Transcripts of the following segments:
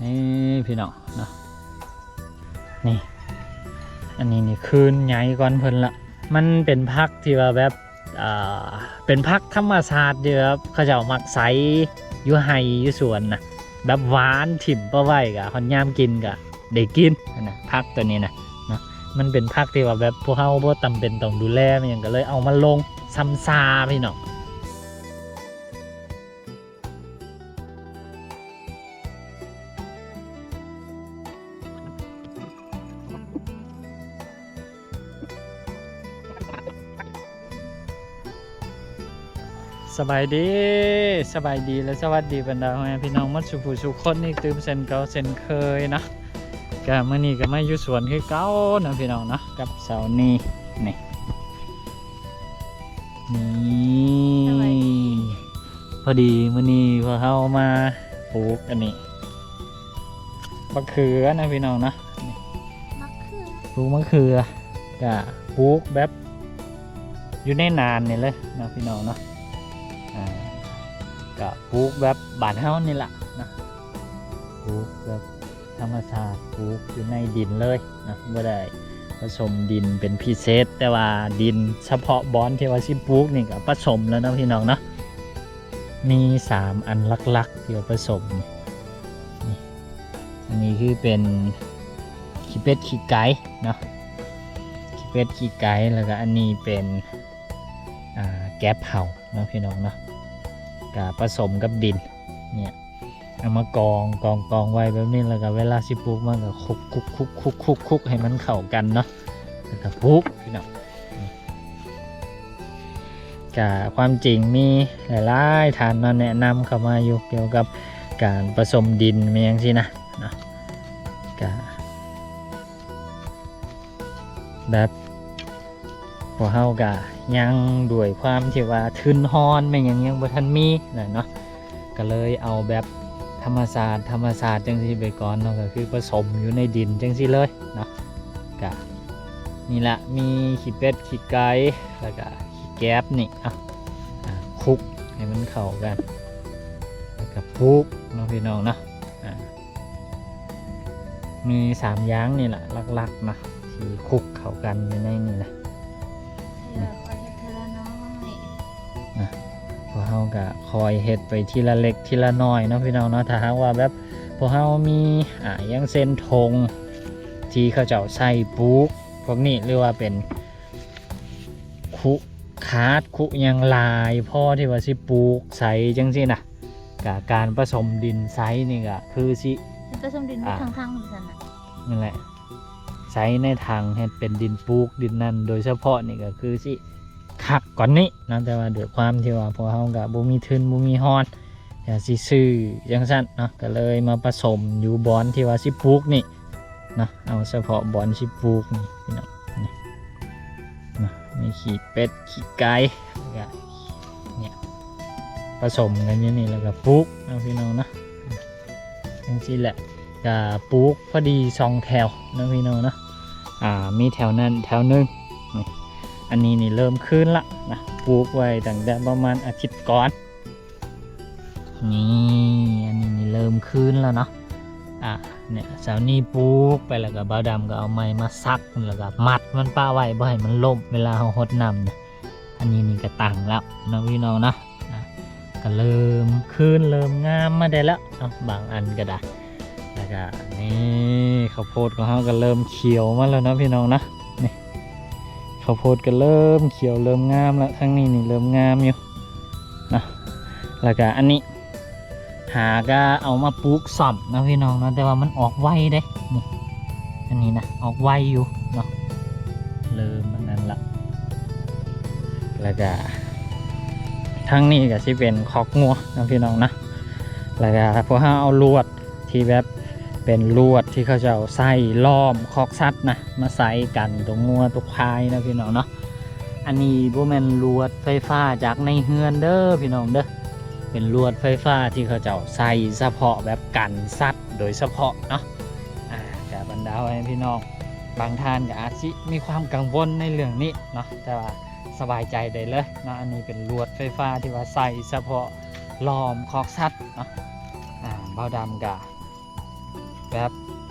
ນີ້ພີ່ນ້ອງເນາະ ນີ້ ອັນນີ້ນີ້ຄືນໃຫຍ່ກ່ອນເພິ່ນລະ. ມັນເປັນຜັກທີ່ວ່າແບບ ອ່າ ເປັນຜັກທຳມະຊາດທີ່ແບບເຂົາເຈົ້າມັກໃສ່ຢູ່ໄຮ່ຢູ່ສວນນະ ແບບຫວ່ານຖິ້ມປະໄວ້ ກະຮອດຍາມກິນກະໄດ້ກິນຫັ້ນນະ. ຜັກໂຕນີ້ນະເນາະ ມັນເປັນຜັກທີ່ວ່າແບບພວກເຮົາບໍ່ຈຳເປັນຕ້ອງດູແລ ແມ່ນຫຍັງ ກະເລີຍເອົາມາລົງຊຳຊາພີ່ນ້ອງ. ສະບາຍດີ ສະບາຍດີ ແລະ ສະຫວັດດີບັນດາພໍ່ແມ່ພີ່ນ້ອງໝົດສູ່ຜູ້ສູ່ຄົນອີກຕື່ມເຊັ່ນເກົ່າເຊັ່ນເຄີຍເນາະ. ກະມື້ນີ້ກະມາຢູ່ສວນຄືເກົ່າເນາະພີ່ນ້ອງເນາະ ກັບສາວນີ ນີ້ ນີ້ ສະບາຍດີ ພໍດີມື້ນີ້ພວກເຮົາມາປູກອັນນີ້ ບັກເຂືອນະພີ່ນ້ອງເນາະ ນີ້ ບັກເຂືອ ປູກບັກເຂືອ ກະປູກແບບຢູ່ໃນນານນີ້ເລີຍເນາະພີ່ນ້ອງເນາະ. ອ່າ ກະປູກແບບບ້ານເຮົານີ້ລະເນາະ ປູກແບບ ທຳມະຊາດ ປູກຢູ່ໃນດິນເລີຍນະ ບໍ່ໄດ້ປະສົມດິນເປັນພິເສດ ແຕ່ວ່າດິນສະເພາະບ່ອນທີ່ວ່າຊິປູກນີ້ກະປະສົມແລ້ວເນາະພີ່ນ້ອງເນາະ. ມີສາມອັນຫຼັກໆທີ່ວ່າປະສົມ ນີ້ ອັນນີ້ຄືເປັນຂີ້ເປັດຂີ້ໄກ່ເນາະ ຂີ້ເປັດຂີ້ໄກ່ ແລ້ວກະອັນນີ້ເປັນ ອ່າ ແກບເຜົາເນາະພີ່ນ້ອງເນາະ ກະປະສົມກັບດິນ ນີ້ ເອົາມາກອງ ກອງ ກອງໄວ້ແບບນີ້ ແລ້ວກະເວລາຊິປູກມັນກະຄຸກ ຄຸກ ຄຸກ ຄຸກ ຄຸກ ຄຸກ ໃຫ້ມັນເຂົ້າກັນເນາະ ແລ້ວກະປູກພີ່ນ້ອງ. ກະຄວາມຈິງມີຫຼາຍໆທ່ານເນາະ ແນະນຳເຂົ້າມາຢູ່ກ່ຽວກັບການປະສົມດິນແມ່ນຫຍັງຊີ້ນະເນາະ ກະ ແບບພວກເຮົາກະຍັງດ້ວຍຄວາມທີ່ວ່າທຶນຮອນແມ່ນຫຍັງຍັງບໍ່ທັນມີນະເນາະ ກະເລີຍເອົາແບບທຳມະຊາດ ທຳມະຊາດຈັ່ງຊີ້ໄປກ່ອນເນາະ ກະຄືປະສົມຢູ່ໃນດິນຈັ່ງຊີ້ເລີຍເນາະ. ກະນີ້ລະ ມີຂີ້ເປັດຂີ້ໄກ່ ແລ້ວກະຂີ້ແກບນີ້ ເອົາ ອ່າ ຄຸກໃຫ້ມັນເຂົ້າກັນ ແລ້ວກະປູກເນາະພີ່ນ້ອງເນາະ ອ່າ ມີສາມຢ່າງນີ້ລະຫຼັກໆນະ ທີ່ຄຸກເຂົ້າກັນຢູ່ໃນນີ້ນະ ເທື່ອຄ່ອຍເຮັດເທື່ອລະໜ້ອຍນະ ພວກເຮົາກະຄ່ອຍເຮັດໄປທີລະເລັກທີລະໜ້ອຍເນາະພີ່ນ້ອງເນາະ. ຖ້າຫາກວ່າແບບພວກເຮົາມີ ອ່າ ຢ່າງເຊັ່ນຖົງທີ່ເຂົາເຈົ້າໃສ່ປູກພວກນີ້ ຫຼືວ່າເປັນ ຄຸຂາດຄຸຫຍັງຫຼາຍພໍທີ່ວ່າຊິປູກໃສ່ຈັ່ງຊີ້ນະ ກະການປະສົມດິນໃສ່ນີ້ກະຄືຊິ ປະສົມດິນຢູ່ ອ່າ ທາງໆນັ້ນນະ ນັ້ນແຫຼະ ໃສ່ໃນຖັງເຮັດເປັນດິນປູກດິນນັ້ນໂດຍສະເພາະນີ້ກະຄືຊິຄັກກວ່ານີ້ນະ. ແຕ່ວ່າດ້ວຍຄວາມທີ່ວ່າພວກເຮົາກະບໍ່ມີທຶນບໍ່ມີຮອນ ກະຊິຊື້ຈັ່ງຊັ້ນເນາະ ກະເລີຍມາປະສົມຢູ່ບ່ອນທີ່ວ່າຊິປູກນີ້ ເນາະ ເອົາສະເພາະບ່ອນຊິປູກນີ້ພີ່ນ້ອງ ນີ້ເນາະ ມີຂີ້ເປັດຂີ້ໄກ່ ແລ້ວກະ ເນຍ ປະສົມກັນຢູ່ນີ້ ແລ້ວກະປູກເນາະພີ່ນ້ອງເນາະ ຈັ່ງຊີ້ແຫຼະ. ກະປູກພໍດີສອງແຖວເນາະພີ່ນ້ອງເນາະ ອ່າ ມີແຖວນັ້ນແຖວໜຶ່ງ ນີ້ ອັນນີ້ນີ້ເລີ່ມຄືນລະນະ ປູກໄວ້ຕັ້ງແຕ່ປະມານອາທິດກ່ອນ ນີ້ ອັນນີ້ນີ້ເລີ່ມຄືນແລ້ວເນາະ ອ່າ ເນຍ ເສົານີ້ປູກໄປແລ້ວກະບ່າວດຳກະເອົາໄມ້ມາສັກ ແລ້ວກະມັດມັນປະໄວ້ບໍ່ໃຫ້ມັນລົ້ມເວລາເຮົາຫົດນ້ຳນະ. ອັນນີ້ນີ້ກະຕັ້ງແລ້ວເນາະພີ່ນ້ອງເນາະ ອ່າ ກະເລີ່ມຄືນເລີ່ມງາມມາໄດ້ແລ້ວເນາະ ບາງອັນກະໄດ້ ແລ້ວກະນີ້ ເຂົ້າໂພດຂອງເຮົາກະເລີ່ມຂຽວມາແລ້ວເນາະພີ່ນ້ອງເນາະ ນີ້ ເຂົ້າໂພດກະເລີ່ມຂຽວເລີ່ມງາມແລ້ວ ທາງນີ້ນີ້ເລີ່ມງາມຢູ່ ເນາະ ແລ້ວກະອັນນີ້ຫາກະເອົາມາປູກຊ້ຳເນາະພີ່ນ້ອງເນາະ ແຕ່ວ່າມັນອອກໄວເດ້ ນີ້ ອັນນີ້ນະ ອອກໄວຢູ່ເນາະ ເລີ່ມອັນນັ້ນລະ ແລ້ວກະທາງນີ້ກະຊິເປັນຄອກງົວເນາະພີ່ນ້ອງເນາະ ແລ້ວກະພວກເຮົາເອົາລວດ ທີ່ແບບເປັນລວດທີ່ເຂົາເຈົ້າໃຊ້ລ້ອມຄອກສັດນະ ມາໃສ່ກັນຕົວງົວຕົວຄວາຍເນາະພີ່ນ້ອງເນາະ. ອັນນີ້ບໍ່ແມ່ນລວດໄຟຟ້າຈາກໃນເຮືອນເດີພີ່ນ້ອງເດີ ເປັນລວດໄຟຟ້າທີ່ເຂົາເຈົ້າໃສ່ສະເພາະແບບກັນສັດໂດຍສະເພາະເນາະ. ອ່າ ກະບັນດາພໍ່ແມ່ພີ່ນ້ອງບາງທ່ານກະອາດຊິມີຄວາມກັງວົນໃນເລື່ອງນີ້ເນາະ ແຕ່ວ່າສະບາຍໃຈໄດ້ເລີຍເນາະ. ອັນນີ້ເປັນລວດໄຟຟ້າທີ່ວ່າໃສ່ສະເພາະລ້ອມຄອກສັດເນາະ. ອ່າ ບ່າວດຳກະ ແບບ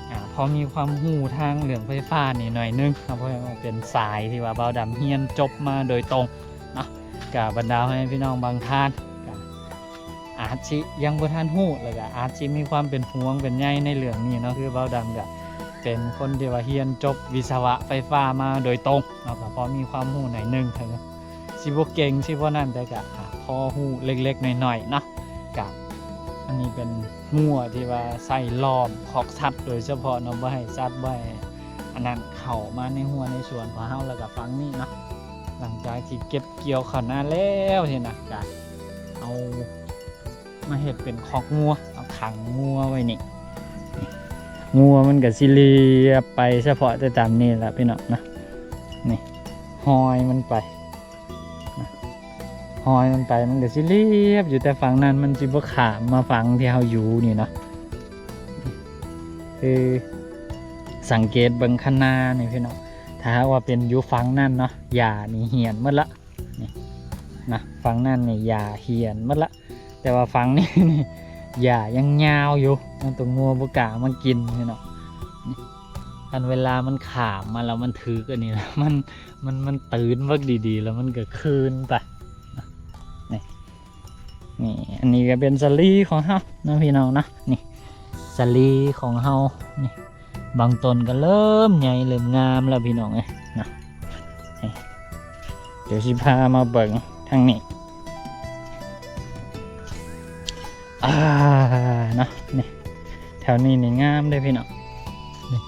ອາ ພໍມີຄວາມຮູ້ທາງເລື່ອງໄຟຟ້ານີ້ໜ້ອຍໜຶ່ງເນາະ ເພາະວ່າເປັນສາຍທີ່ວ່າບ່າວດຳຮຽນຈົບມາໂດຍຕົງເນາະ. ກະບັນດາພໍ່ແມ່ພີ່ນ້ອງບາງທ່ານກະອາດຊິຍັງບໍ່ທັນຮູ້ ແລ້ວກະອາດຊິມີຄວາມເປັນຫ່ວງເປັນໃຍໃນເລື່ອງນີ້ເນາະ. ຄືບ່າວດຳກະເປັນຄົນທີ່ວ່າຮຽນຈົບວິສະວະໄຟຟ້າມາໂດຍຕົງເນາະ ກະພໍມີຄວາມຮູ້ໜ້ອຍໜຶ່ງ ເຖິງຊິບໍ່ເກັ່ງຊິບໍ່ນັ້ນ ແຕ່ກະ ອາ ພໍຮູ້ເລັກໆນ້ອຍໆເນາະ. ກະອັນນີ້ເປັນຮົ້ວທີ່ວ່າໃຊ້ລ້ອມຄອກສັດໂດຍສະເພາະເນາະ ບໍ່ໃຫ້ສັດ ບໍ່ໃຫ້ອັນນັ້ນເຂົ້າມາໃນຮົ້ວໃນສວນຂອງເຮົາ. ແລ້ວກະຝັ່ງນີ້ເນາະ ຫຼັງຈາກທີ່ເກັບກ່ຽວເຂົ້ານາແລ້ວນີ້ນະ ກະເອົາມາເຮັດເປັນຄອກງົວ ເອົາຂັງງົວໄວ້ນີ້. ງົວມັນກະຊິລຽບໄປສະເພາະແຕ່ຕາມນີ້ລະພີ່ນ້ອງເນາະ. ນີ້ຮອຍມັນໄປ ຮອຍມັນໄປ ມັນກະຊິລຽບຢູ່ແຕ່ຝັ່ງນັ້ນ ມັນຊິບໍ່ຂ້າມມາຝັ່ງທີ່ເຮົາຢູ່ນີ້ເນາະ. ຄືສັງເກດເບິ່ງຄະນານີ້ພີ່ນ້ອງ ຖ້າຫາກວ່າເປັນຢູ່ຝັ່ງນັ້ນເນາະ ຫຍ້ານີ້ຫ້ຽນໝົດລະ ນີ້ນະ ຝັ່ງນັ້ນນີ້ຫຍ້າຫ້ຽນໝົດລະ ແຕ່ວ່າຝັ່ງນີ້ນີ້ຫຍ້າຍັງຍາວຢູ່ ມັນຕົວງົວບໍ່ກ້າມາກິນພີ່ນ້ອງ. ນີ້ ຄັນເວລາມັນຂ້າມມາແລ້ວມັນຖືກອັນນີ້ລະ ມັນ ມັນ ມັນຕື່ນເບິ່ງດີໆ ແລ້ວມັນກະຄືນໄປ. ນີ້ ນີ້ ອັນນີ້ກະເປັນສາລີຂອງເຮົາເນາະພີ່ນ້ອງເນາະ. ນີ້ສາລີຂອງເຮົານີ້ ບາງຕົ້ນກະເລີ່ມໃຫຍ່ເລີ່ມງາມແລ້ວພີ່ນ້ອງເອີຍເນາະ. ນີ້ ດຽວຊິພາມາເບິ່ງທາງນີ້ ອາ ເນາະ. ນີ້ ແຖວນີ້ນີ້ງາມເດ້ພີ່ນ້ອງ. ນີ້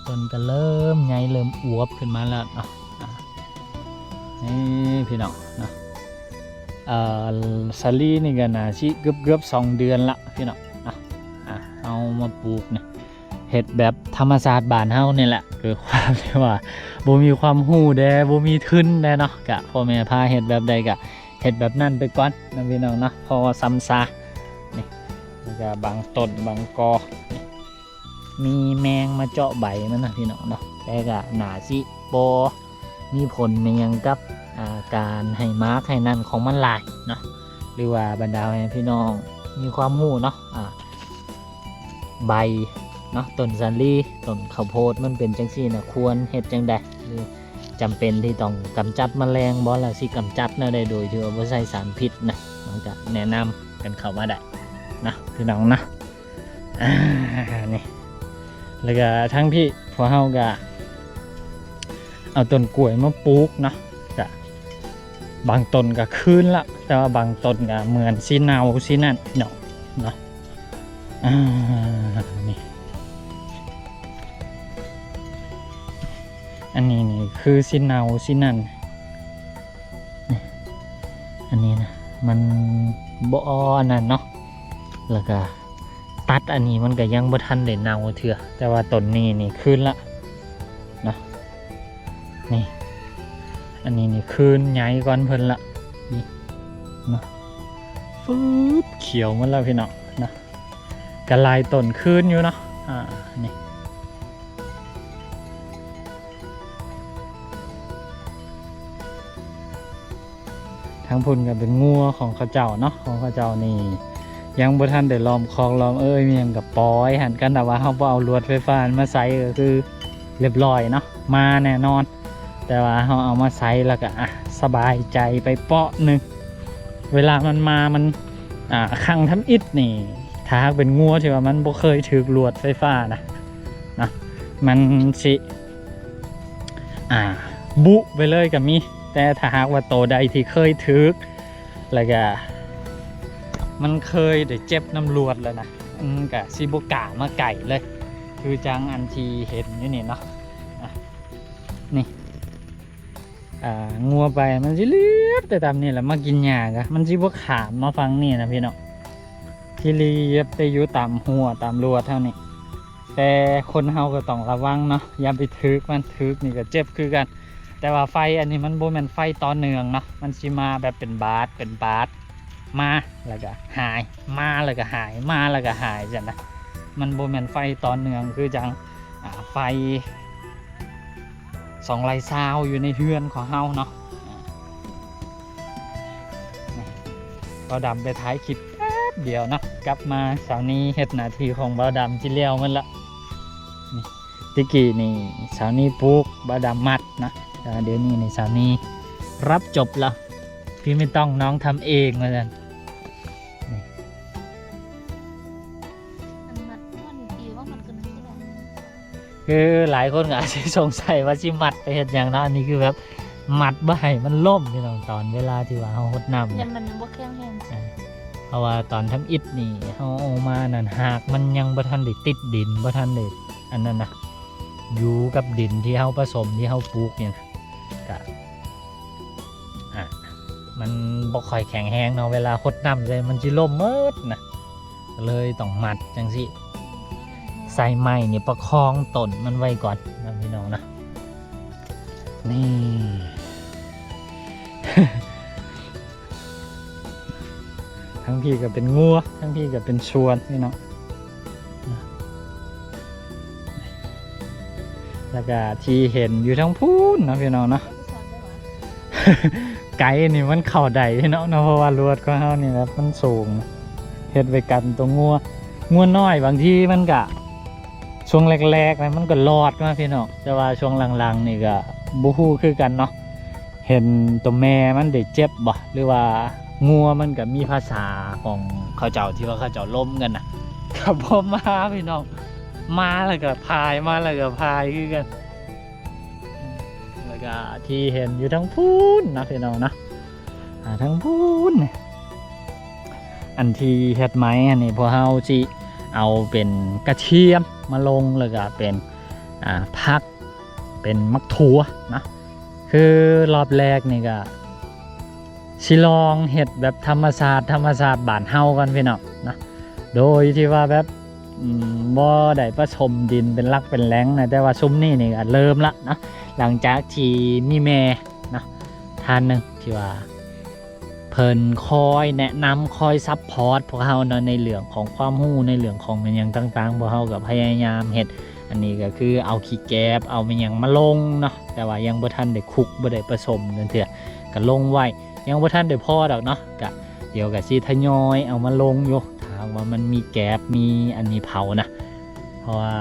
ຕົ້ນກະເລີ່ມໃຫຍ່ເລີ່ມອວບຂຶ້ນມາແລ້ວເນາະ. ອາ ນີ້ພີ່ນ້ອງເນາະ ເອີ ສາລີນີ້ກະໜ້າຊິເກືອບໆສອງເດືອນລະພີ່ນ້ອງເນາະ. ອາ ເຮົາມາປູກນີ້ ເຮັດແບບທຳມະຊາດບ້ານເຮົານີ້ແຫຼະ ຄືຄວາມທີ່ວ່າບໍ່ມີຄວາມຮູ້ແດ່ ບໍ່ມີທຶນແດ່ເນາະ ກະພໍ່ແມ່ພາເຮັດແບບໃດກະເຮັດແບບນັ້ນໄປກ່ອນເນາະພີ່ນ້ອງເນາະ ພໍຊຳຊາ. ນີ້ ແລ້ວກະບາງຕົ້ນບາງກໍ ນີ້ ມີແມງມາເຈາະໃບມັນນະພີ່ນ້ອງເນາະ ແຕ່ກະໜ້າຊິບໍ່ມີຜົນມີຫຍັງກັບ ອາ ການໃຫ້ໝາກໃຫ້ນັ້ນຂອງມັນຫຼາຍເນາະ. ຫຼືວ່າບັນດາພໍ່ແມ່ພີ່ນ້ອງມີຄວາມຮູ້ເນາະ ອາ ໃບເນາະ ຕົ້ນສາລີ ຕົ້ນເຂົ້າໂພດ ມັນເປັນຈັ່ງຊີ້ນະ ຄວນເຮັດຈັ່ງໃດ ຫຼືຈຳເປັນທີ່ຕ້ອງກຳຈັດມະແລງບໍ່ ແລ້ວຊິກຳຈັດແນວໃດໂດຍທີ່ວ່າບໍ່ໃຊ້ສານພິດນະ ມັນກະແນະນຳກັນເຂົ້າມາໄດ້ເນາະ ພີ່ນ້ອງເນາະ. ອາ ນີ້ ແລ້ວກະທາງພີ້ ພວກເຮົາກະເອົາຕົ້ນກ້ວຍມາປູກເນາະ ກະບາງຕົ້ນກະຄືນລະ ແຕ່ວ່າບາງຕົ້ນກະເໝືອນຊິເນົ່າຊິນັ້ນເນາະ ເນາະ. ອາ ນີ້ ອັນນີ້ນີ້ຄືຊິເນົ່າຊິນັ້ນ ນີ້ ອັນນີ້ນະ ມັນບໍ່ອັນນັ້ນເນາະ ແລ້ວກະຕັດອັນນີ້ມັນກະຍັງບໍ່ທັນໄດ້ເນົ່າເທື່ອ ແຕ່ວ່າຕົ້ນນີ້ນີ້ຄືນລະເນາະ. ນີ້ ອັນນີ້ນີ້ຄືນໃຫຍ່ກ່ອນເພິ່ນລະ ນີ້ເນາະ ຟຶບ ຂຽວໝົດແລ້ວພີ່ນ້ອງເນາະ. ກະຫຼາຍຕົ້ນຄືນຢູ່ເນາະ ອາ ນີ້ ທາງພຸ້ນກະເປັນງົວຂອງເຂົາເຈົ້າເນາະ ຂອງເຂົາເຈົ້ານີ້ຍັງບໍ່ທັນໄດ້ລ້ອມຄອກລ້ອມເອີ່ຍ ມີຫຍັງກະປ່ອຍຫັ້ນ ຄັນຖ້າວ່າເຮົາບໍ່ເອົາລວດໄຟຟ້າມາໃສ່ກະຄືລຽບລ້ອຍເນາະ ມາແນ່ນອນ. ແຕ່ວ່າເຮົາເອົາມາໃສ່ແລ້ວກະ ອາ ສະບາຍໃຈໄປເປາະໜຶ່ງ ເວລາມັນມາ ມັນ ອາ ຄັ້ງທຳອິດນີ້ ຖ້າຫາກເປັນງົວທີ່ວ່າມັນບໍ່ເຄີຍຖືກລວດໄຟຟ້ານະ ນະ ມັນຊິ ອາ ບຸໄປເລີຍກະມີ ແຕ່ຖ້າຫາກວ່າໂຕໃດທີ່ເຄີຍຖືກ ແລ້ວກະມັນເຄີຍໄດ້ເຈັບນຳລວດແລ້ວນະ ມັນກະຊິບໍ່ກ້າມາໃກ້ເລີຍ ຄືຈັ່ງອັນທີ່ເຫັນຢູ່ນີ້ເນາະ ອາ ນີ້ ອ່າ ງົວໄປມັນຊິລຽບແຕ່ຕາມນີ້ແຫຼະ ມາກິນຫຍ້າກະ ມັນຊິບໍ່ຂ້າມມາຝັ່ງນີ້ນະພີ່ນ້ອງ ຊິລຽບແຕ່ຢູ່ຕາມຮົ້ວຕາມລວດເທົ່ານີ້. ແຕ່ຄົນເຮົາກໍຕ້ອງລະວັງເນາະ ຢ່າໄປຖືກມັນ ຖືກນີ້ກໍເຈັບຄືກັນ. ແຕ່ວ່າໄຟອັນນີ້ມັນບໍ່ແມ່ນໄຟຕໍ່ເນື່ອງເນາະ ມັນຊິມາແບບເປັນບາດເປັນບາດ ມາແລ້ວກໍຫາຍ ມາແລ້ວກໍຫາຍ ມາແລ້ວກໍຫາຍ ຈັ່ງນະ. ມັນບໍ່ແມ່ນໄຟຕໍ່ເນື່ອງຄືຈັ່ງ ອ່າ ໄຟສອງໄລ່ຊາວຢູ່ໃນເຮືອນຂອງເຮົາເນາະ. ບ່າວດຳໄປຖ່າຍຄລິບແປັບ ດຽວເນາະ ກັບມາສາວນີເຮັດໜ້າທີ່ຂອງບ່າວດຳຊິແລ້ວໝົດລະ. ນີ້ ແຕ່ກີ້ນີ້ສາວນີປູກ ບ່າວດຳມັດເນາະ ແຕ່ວ່າດຽວນີ້ນີ້ສາວນີຮັບຈົບລະ ພີ່ໄມ່ຕ້ອງ ນ້ອງທຳເອງ ວ່າຊັ້ນ. ນີ້ ອັນມັດມັນຕີວ່າມັນກໍໜ້າຈະໄດ້ ຄືຫຼາຍຄົນກໍອາດຊິສົງໄສວ່າຊິມັດໄປເຮັດຫຍັງເນາະ. ອັນນີ້ຄືແບບມັດບໍ່ໃຫ້ມັນລົ້ມ ພີ່ນ້ອງ ຕອນເວລາທີ່ວ່າເຮົາຫົດນ້ຳ ຍັງມັນຍັງບໍ່ແຂງແຮງ ອ່າ ເພາະວ່າຕອນທຳອິດນີ້ເຮົາເອົາມານັ້ນ ຮາກມັນຍັງບໍ່ທັນໄດ້ຕິດດິນ ບໍ່ທັນໄດ້ອັນນັ້ນນະ ຢູ່ກັບດິນທີ່ເຮົາປະສົມ ທີ່ເຮົາປູກນີ້ນະ ກະ ອ່າ ມັນບໍ່ຄ່ອຍແຂງແຮງເນາະ ເວລາຫົດນ້ຳໃສ່ມັນຊິລົ້ມໝົດນະ ກໍເລີຍຕ້ອງມັດຈັ່ງຊີ້ ໃຊ້ໄມ້ນີ້ປະຄອງຕົ້ນມັນໄວ້ກ່ອນນະ ພີ່ນ້ອງນະ. ນີ້ ທັງພີ້ກໍເປັນງົວ ທັງພີ້ກໍເປັນສວນ ພີ່ນ້ອງ. ແລ້ວກະທີ່ເຫັນຢູ່ທາງພຸ້ນເນາະ ພີ່ນ້ອງເນາະ ໄກ່ນີ້ມັນເຂົ້າໄດ້ ພີ່ນ້ອງເນາະ ເພາະວ່າລວດຂອງເຮົານີ້ແບບມັນສູງ ເຮັດໄວ້ກັນຕົວງົວ. ງົວນ້ອຍບາງທີມັນກະ ຊ່ວງແລກໆນະມັນກໍລອດມາ ພີ່ນ້ອງ ແຕ່ວ່າຊ່ວງຫຼັງໆນີ້ກໍບໍ່ຮູ້ຄືກັນເນາະ ເຫັນຕົວແມ່ມັນໄດ້ເຈັບບໍ່ ຫຼືວ່າງົວມັນກໍມີພາສາຂອງເຂົາເຈົ້າ ທີ່ວ່າເຂົາເຈົ້າລົມກັນນະ ກໍບໍ່ມາ ພີ່ນ້ອງ ມາແລ້ວກໍພາຍ ມາແລ້ວກໍພາຍຄືກັນ. ແລ້ວກໍທີ່ເຫັນຢູ່ທາງພຸ້ນເນາະ ພີ່ນ້ອງເນາະ ອ່າ ທາງພຸ້ນນີ້ ອັນທີ່ເຮັດໄມ້ອັນນີ້ ພວກເຮົາຊິເອົາເປັນກະທຽມມາລົງ ແລ້ວກໍເປັນ ອ່າ ຜັກ ເປັນໝາກຖົ່ວນະ. ຄືລອບແລກນີ້ກໍຊິລອງເຮັດແບບທຳມະຊາດ ທຳມະຊາດບ້ານເຮົາກ່ອນ ພີ່ນ້ອງນະ ໂດຍທີ່ວ່າແບບ ອືມ ບໍ່ໄດ້ປະສົມດິນເປັນຫຼັກເປັນແຫຼ່ງນະ ແຕ່ວ່າຊຸມນີ້ນີ້ກໍເລີ່ມລະເນາະ ຫຼັງຈາກທີ່ມີແມ່ເນາະ ທ່ານໜຶ່ງທີ່ວ່າ ເພິ່ນຄອຍແນະນຳ ຄອຍຊັບພອດພວກເຮົາເນາະ ໃນເລື່ອງຂອງຄວາມຮູ້ ໃນເລື່ອງຂອງແມ່ນຫຍັງຕ່າງໆ ພວກເຮົາກໍພະຍາຍາມເຮັດ. ອັນນີ້ກໍຄືເອົາຂີ້ແກບ ເອົາແມ່ນຫຍັງມາລົງເນາະ ແຕ່ວ່າຍັງບໍ່ທັນໄດ້ຄຸກ ບໍ່ໄດ້ປະສົມຈັ່ງເທື່ອ ກໍລົງໄວ້ ຍັງບໍ່ທັນໄດ້ພໍດອກເນາະ ກະດຽວກະຊິທະຍອຍເອົາມາລົງຢູ່ ຖ້າຫາກວ່າມັນມີແກບ ມີອັນນີ້ເຜົານະ ເພາະວ່າ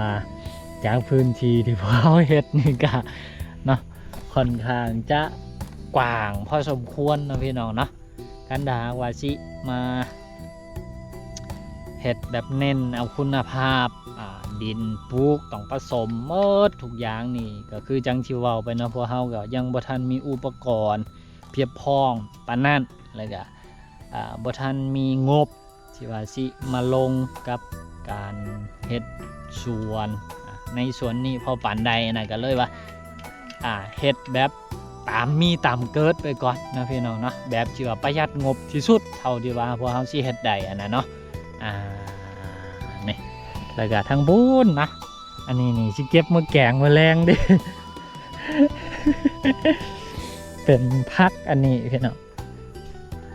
ຈາກພື້ນທີ່ທີ່ພວກເຮົາເຮັດນີ້ກະເນາະ ຂ້ອນຂ້າງຈະກວ້າງພໍສົມຄວນເນາະ ພີ່ນ້ອງເນາະ. ຄັນຖ້າຫາກວ່າຊິມາເຮັດແບບເນັ້ນເອົາຄຸນນະພາບ ອ່າ ດິນປູກຕ້ອງປະສົມໝົດທຸກຢ່າງນີ້ ກໍຄືຈັ່ງທີ່ເວົ້າໄປເນາະ ພວກເຮົາກໍຍັງບໍ່ທັນມີອຸປະກອນພຽບພ້ອມປານນັ້ນ ແລ້ວກໍ ອ່າ ບໍ່ທັນມີງົບທີ່ວ່າຊິມາລົງກັບການເຮັດສວນ ອ່າ ໃນສວນນີ້ພໍປານໃດນະ ກໍເລີຍວ່າ ອ່າ ເຮັດແບບຕາມມີຕາມເກີດໄປກ່ອນນະ ພີ່ນ້ອງເນາະ ແບບທີ່ວ່າປະຢັດງົບທີ່ສຸດເທົ່າທີ່ວ່າພວກເຮົາຊິເຮັດໄດ້ຫັ້ນນະເນາະ. ອ່າ ນີ້ ແລ້ວກໍທາງພຸ້ນນະ ອັນນີ້ນີ້ຊິເກັບມາແກງມື້ແລງເດ້ ເປັນຜັກອັນນີ້ ພີ່ນ້ອງ.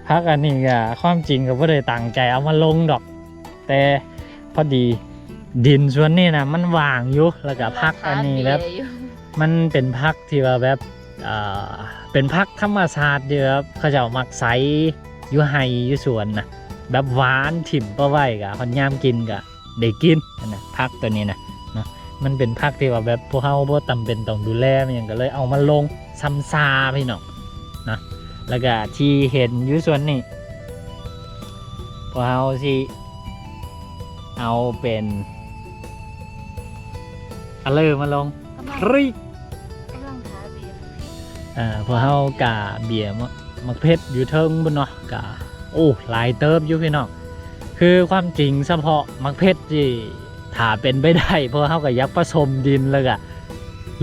ຜັກອັນນີ້ກໍຄວາມຈິງກໍບໍ່ໄດ້ຕັ້ງໃຈເອົາມາລົງດອກ ແຕ່ພໍດີດິນສ່ວນນີ້ນະມັນຫວ່າງຢູ່ ແລ້ວກໍຜັກອັນນີ້ແບບ ມັນເປັນຜັກທີ່ວ່າແບບ ເປັນຜັກທຳມະຊາດທີ່ແບບເຂົາເຈົ້າມັກໃສ່ຢູ່ໄຮ່ຢູ່ສວນນະ ແບບຫວ່ານຖິ້ມປະໄວ້ ກໍຮອດຍາມກິນກໍ ໄດ້ກິນຫັ້ນນະ ຜັກຕົວນີ້ນະເນາະ. ມັນເປັນຜັກທີ່ວ່າແບບພວກເຮົາບໍ່ຈຳເປັນຕ້ອງດູແລຫຍັງ ກໍເລີຍເອົາມາລົງຊຳຊາ ພີ່ນ້ອງເນາະ. ແລ້ວກະທີ່ເຫັນຢູ່ສ່ວນນີ້ ພວກເຮົາຊິເອົາເປັນອະເລີມາລົງ ກຳລັງ ພຣິກ ກຳລັງທາເບຍ ອ່າ ພວກເຮົາກະເບຍ ໝາກເຜັດຢູ່ເທິງພຸ້ນເນາະ ກະ ໂອ້ ຫຼາຍເຕີບຢູ່ພີ່ນ້ອງ. ຄືຄວາມຈິງສະເພາະໝາກເຜັດນີ້ ຖ້າເປັນໄປໄດ້ ພວກເຮົາກໍຢາກປະສົມດິນ ແລ້ວກະ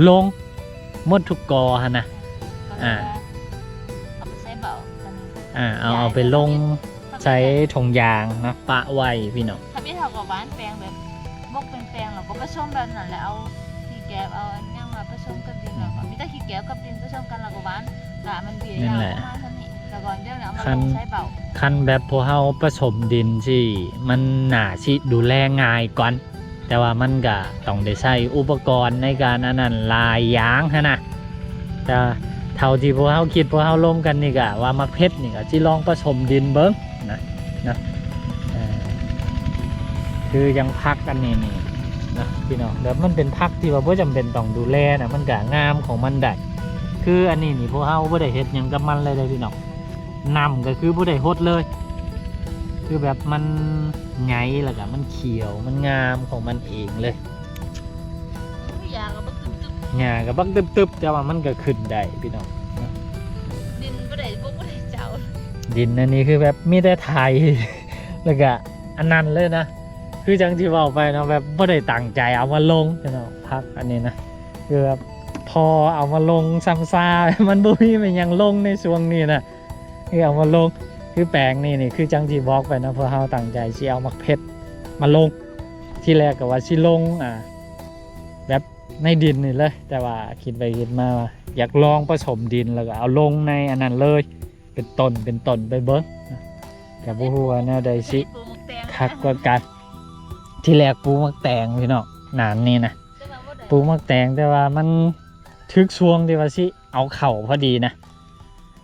ລົງໝົດທຸກກໍຫັ້ນນະ ເອົາໄປໃສ່ເບົາ ອ່າ ເອົາ ເອົາໄປລົງໃສ່ຖົງຢາງເນາະ ປະໄວ້ພີ່ນ້ອງ. ທຳອິດເຮົາກໍຫວ່ານແປງແບບ ໝົກເປັນແປງ ແລ້ວກໍປະສົມແບບນັ້ນແຫຼະ ເອົາຂີ້ແກບ ເອົາອັນຫຍັງມາປະສົມກັບດິນ ແລ້ວກໍມີແຕ່ຂີ້ແກບກັບດິນປະສົມກັນ ແລ້ວກໍຫວ່ານ ກະມັນເບຍຍາວປະມານສ່ຳນີ້ ແລ້ວກໍດຽວນີ້ເອົາມາລົງໃສ່ເບົາ. ຄັນແບບພວກເຮົາປະສົມດິນຊີ້ ມັນໜ້າຊິດູແລງ່າຍກ່ອນ ແຕ່ວ່າມັນກະຕ້ອງໄດ້ໃຊ້ອຸປະກອນໃນການອັນນັ້ນຫຼາຍຢ່າງຫັ້ນນະ. ແຕ່ເທົ່າທີ່ພວກເຮົາຄິດ ພວກເຮົາລົມກັນນີ້ກະວ່າໝາກເຜັດນີ້ກະຊິລອງປະສົມດິນເບິ່ງນະ ເນາະ ເອີ ຄືຢ່າງຜັກອັນນີ້ນີ້ນະພີ່ນ້ອງ ແບບມັນເປັນຜັກທີ່ວ່າບໍ່ຈຳເປັນຕ້ອງດູແລນະ ມັນກະງາມຂອງມັນໄດ້. ຄືອັນນີ້ນີ້ພວກເຮົາບໍ່ໄດ້ເຮັດຫຍັງກັບມັນເລີຍເດ້ພີ່ນ້ອງ ນ້ຳກໍຄືບໍ່ໄດ້ຫົດເລີຍ ຄືແບບມັນໃຫຍ່ ແລ້ວກໍມັນຂຽວ ມັນງາມຂອງມັນເອງເລີຍ. ຫຍ້າກໍບັກຕຶບໆ ຫຍ້າກໍບັກຕຶບໆ ແຕ່ວ່າມັນກໍຂຶ້ນໄດ້ພີ່ນ້ອງ. ດິນບໍ່ໄດ້ ບໍ່ ບໍ່ໄດ້ເຈົ້າ ດິນອັນນີ້ຄືແບບມີແຕ່ໄຖ ແລ້ວກໍອັນນັ້ນເລີຍນະ. ຄືຈັ່ງທີ່ເວົ້າໄປເນາະ ແບບບໍ່ໄດ້ຕັ້ງໃຈເອົາມາລົງເນາະ ຜັກອັນນີ້ນະ ຄືແບບພໍເອົາມາລົງຊ້ຳຊາ ມັນບໍ່ມີແມ່ນຫຍັງລົງໃນຊ່ວງນີ້ນະ ຄືເອົາມາລົງ ຄືແປງນີ້ນີ້ ຄືຈັ່ງທີ່ບອກໄປເນາະ ພວກເຮົາຕັ້ງໃຈຊິເອົາໝາກເຜັດມາລົງ ທີແລກກໍວ່າຊິລົງ ອ່າ ແບບໃນດິນນີ້ເລີຍ ແຕ່ວ່າຄິດໄປຄິດມາວ່າຢາກລອງປະສົມດິນ ແລ້ວກໍເອົາລົງໃນອັນນັ້ນເລີຍ ເປັນຕົ້ນເປັນຕົ້ນໄປເບິ່ງ ກໍບໍ່ຮູ້ວ່າແນວໃດຊິຄັກກວ່າກັນ. ທີແລກປູກໝາກແຕງພີ່ນ້ອງ ໜ້ານີ້ນະ ປູກໝາກແຕງ ແຕ່ວ່າມັນຖືກຊ່ວງທີ່ວ່າຊິເອົາເຂົ້າພໍດີນະ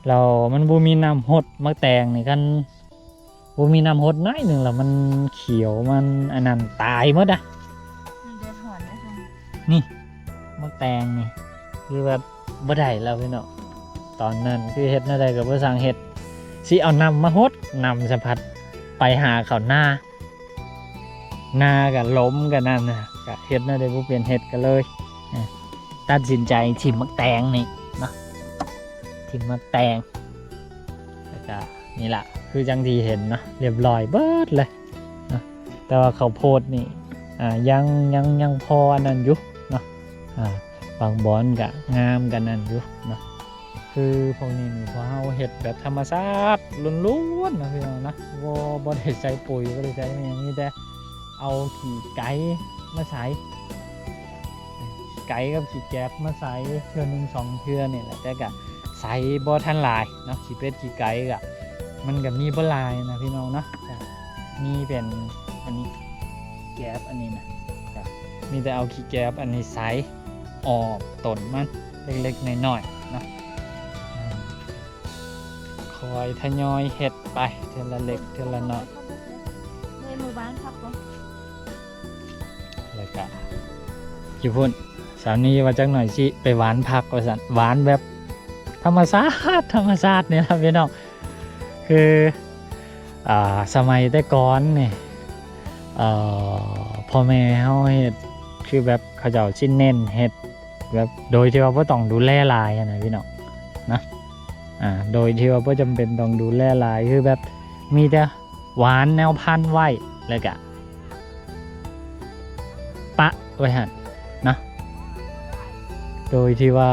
ແລ້ວມັນບໍ່ມີນ້ຳຫົດ. ໝາກແຕງນີ້ ຄັນບໍ່ມີນ້ຳຫົດໜ້ອຍໜຶ່ງ ແລ້ວມັນຂຽວ ມັນອັນນັ້ນຕາຍໝົດນະ. ມັນແດດຮ້ອນນະ ນີ້ໝາກແຕງນີ້ ຄືແບບບໍ່ໄດ້ແລ້ວພີ່ນ້ອງ. ຕອນນັ້ນຄືເຮັດແນວໃດກໍບໍ່ຊ່າງເຮັດ ຊິເອົານ້ຳມາຫົດ ນ້ຳສະພັດໄປຫາເຂົ້ານາ ນາກໍລົມ ກໍນັ້ນນະ ກໍເຮັດແນວໃດບໍ່ເປັນ ເຮັດກໍເລີຍ ເອີ ຕັດສິນໃຈຖິ້ມໝາກແຕງນີ້ເນາະ ຖິ້ມໝາກແຕງ. ແລ້ວກໍນີ້ລະ ຄືຈັ່ງທີ່ເຫັນເນາະ ລຽບລ້ອຍເບິດເລີຍເນາະ. ແຕ່ວ່າເຂົ້າໂພດນີ້ ອ່າ ຍັງ ຍັງ ຍັງພໍອັນນັ້ນຢູ່ເນາະ ອ່າ ບາງບ່ອນກໍງາມ ກໍນັ້ນຢູ່ເນາະ. ຄືພວກນີ້ນີ້ ພວກເຮົາເຮັດແບບທຳມະຊາດລ້ວນໆນະພີ່ນ້ອງນະ ບໍ່ ບໍ່ໄດ້ໃສ່ປຸ໋ຍ ບໍ່ໄດ້ໃສ່ຫຍັງ ມີແຕ່ເອົາຂີ້ໄກ່ມາໃສ່ ຂີ້ໄກ່ກັບຂີ້ແກບມາໃສ່ເທື່ອໜຶ່ງສອງເທື່ອນີ້ແຫຼະ ແຕ່ກະໃສ່ບໍ່ທັນຫຼາຍເນາະ ຂີ້ເປັດຂີ້ໄກ່ກະ ມັນກະມີບໍ່ຫຼາຍນະພີ່ນ້ອງເນາະ. ກະມີເປັນອັນນີ້ ແກບອັນນີ້ນະ ກະມີແຕ່ເອົາຂີ້ແກບອັນນີ້ໃສ່ອອກຕົ້ນມັນເລັກໆນ້ອຍໆເນາະ. ອາ ຄ່ອຍທະຍອຍເຮັດໄປເທື່ອລະເລັກເທື່ອລະນ້ອຍ ໃນໝູ່ບ້ານພັກບໍ່ ແລ້ວກະຢູ່ພຸ້ນ ສາວນີວ່າຈັກໜ້ອຍຊິໄປຫວ່ານຜັກວ່າຊັ້ນ ຫວ່ານແບບທຳມະຊາດ ທຳມະຊາດນີ້ລະພີ່ນ້ອງ. ຄື ອ່າ ສະໄໝແຕ່ກ່ອນນີ້ ເອີ ພໍ່ແມ່ເຮົາເຮັດ ຄືແບບເຂົາເຈົ້າຊິເນັ້ນເຮັດ ແບບໂດຍທີ່ວ່າບໍ່ຕ້ອງດູແລຫຼາຍຫັ້ນນະພີ່ນ້ອງນະ ອ່າ ໂດຍທີ່ວ່າບໍ່ຈຳເປັນຕ້ອງດູແລຫຼາຍ ຄືແບບມີແຕ່ຫວ່ານແນວພັນໄວ້ ແລ້ວກະປະໄວ້ຫັ້ນເນາະ ໂດຍທີ່ວ່າ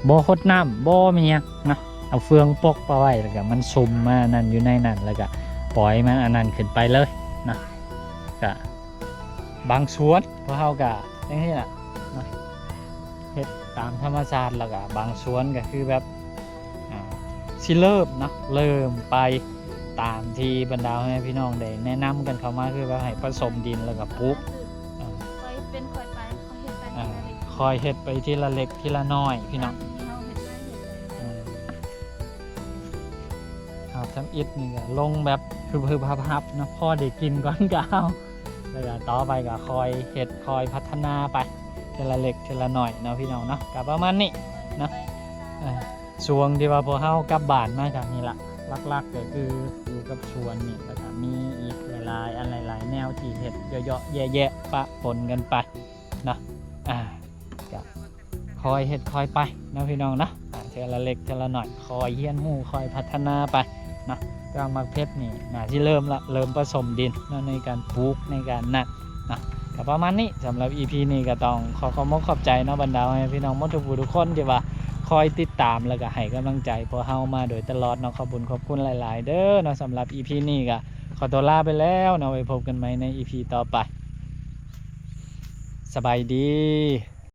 ບໍ່ຫົດນ້ຳ ບໍ່ມີຫຍັງເນາະ ເອົາເຟືອງປົກປະໄວ້ ແລ້ວກະມັນຊຸ່ມມາອັນນັ້ນຢູ່ໃນນັ້ນ ແລ້ວກະປ່ອຍມັນອັນນັ້ນຂຶ້ນໄປເລີຍເນາະ. ກະ ບາງສວນພວກເຮົາກະຈັ່ງຊີ້ລະເນາະ ເຮັດຕາມທຳມະຊາດ ແລ້ວກະບາງສວນກະຄືແບບ ອ່າ ຊິເລີ່ມເນາະ ເລີ່ມໄປຕາມທີ່ບັນດາພໍ່ແມ່ພີ່ນ້ອງໄດ້ແນະນຳກັນເຂົ້າມາ ຄືແບບໃຫ້ປະສົມດິນແລ້ວກະປູກ ອ່າ ຄ່ອຍເປັນຄ່ອຍໄປ ຄ່ອຍເຮັດໄປ ອ່າ ທີລະເລັກ ຄ່ອຍເຮັດໄປທີລະເລັກທີລະນ້ອຍພີ່ນ້ອງ ຕາມທີ່ເຮົາເຮັດໄດ້ເຮັດໄດ້ ອ່າ ຫາບທຳອິດນີ້ກະລົງແບບຮຶບໆຮັບໆເນາະ ພໍໄດ້ກິນກ່ອນກະເອົາ ແລ້ວກະຕໍ່ໄປກະຄ່ອຍເຮັດຄ່ອຍພັດທະນາໄປເທື່ອລະເລັກເທື່ອລະໜ້ອຍເນາະພີ່ນ້ອງເນາະ ກະປະມານນີ້ເນາະ. ເອີ ຊ່ວງທີ່ວ່າພວກເຮົາກັບບ້ານມາກະນີ້ລະ ຫຼັກໆກະຄືຢູ່ກັບສວນນີ້ ແລ້ວກະມີອີກຫຼາຍໆອັນຫຼາຍໆແນວທີ່ເຮັດເຍາະໆແຍະໆປະປົນກັນໄປເນາະ ອ່າ ກະຄ່ອຍເຮັດຄ່ອຍໄປເນາະພີ່ນ້ອງເນາະ ເທື່ອລະເລັກເທື່ອລະໜ້ອຍ ຄ່ອຍຮຽນຮູ້ຄ່ອຍພັດທະນາໄປເນາະ. ແຕ່ວ່າໝາກເຜັດນີ້ໜ້າຊິເລີ່ມລະ ເລີ່ມປະສົມດິນເນາະ ໃນການປູກໃນການນັ້ນເນາະ. ກະປະມານນີ້ ສຳລັບອີພີນີ້ກະຕ້ອງຂໍຂອບອົກຂອບໃຈເນາະ ບັນດາພໍ່ແມ່ພີ່ນ້ອງໝົດທຸກຜູ້ທຸກຄົນທີ່ວ່າຄອຍຕິດຕາມ ແລ້ວກະໃຫ້ກຳລັງໃຈພວກເຮົາມາໂດຍຕະຫຼອດເນາະ. ຂອບຄຸນຂອບຄຸນຫຼາຍໆເດີເນາະ. ສຳລັບອີພີນີ້ກະຂໍຕົວລາໄປແລ້ວເນາະ. ໄວ້ພົບກັນໃໝ່ໃນອີພີຕໍ່ໄປ. ສະບາຍດີ.